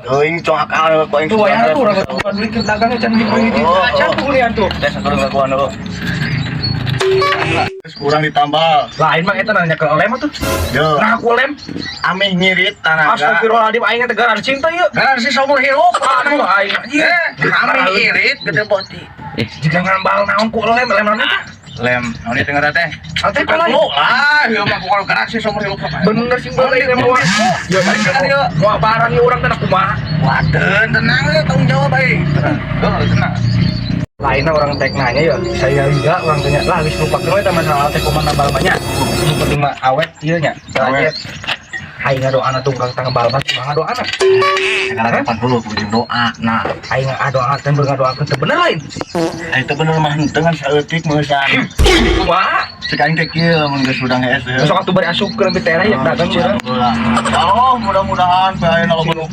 Teuing cong akal ku aing. Tuh wayahna tuh urang bukan duit keur dagangnya can dibeli di Oh, acan oh. tuh belian tuh. Tes kudu ngakuan dulu. Terus kurang ditambal. Lain mah eta nanya ke lem tuh. Yo, Nah aku lem. Ameh ngirit tanaga. Astagfirullahaladzim, aing teh garansi teh ieu. Garansi seumur hirup. Aduh aing. Eh, ameh irit gede boti. Jika ngambal naon ku lem, lem naon eta? Lem, naon ieu teh teh? Ate lain. Lu lah, ieu mah pokoknya garansi seumur hirup. Bener sih boleh lem mah. Yo mau barang ieu urang teh kumaha? Waduh, tenang ya, tanggung jawab aing. Tenang, oh, tenang. Lainnya orang tek nanya ya, saya juga orang tanya lah geus lupakeun we teh masalah teh kumaha nambal mah nya. Nu penting mah awet ieu nya. Awet. Aing ngadoana tungkang tanggal mah kumaha ngadoana? Sekarang 80 ujung doa. Nah, Aing ngadoa teh ngadoakeun teu bener lain. Ah, itu bener mah henteu kan saeutik meusan. Kumaha? Cek aing teh kieu lamun geus hudang hees. Besok atuh bari asupkeun sampai tereh ya dagang urang. Ya Allah, mudah-mudahan bae loba nu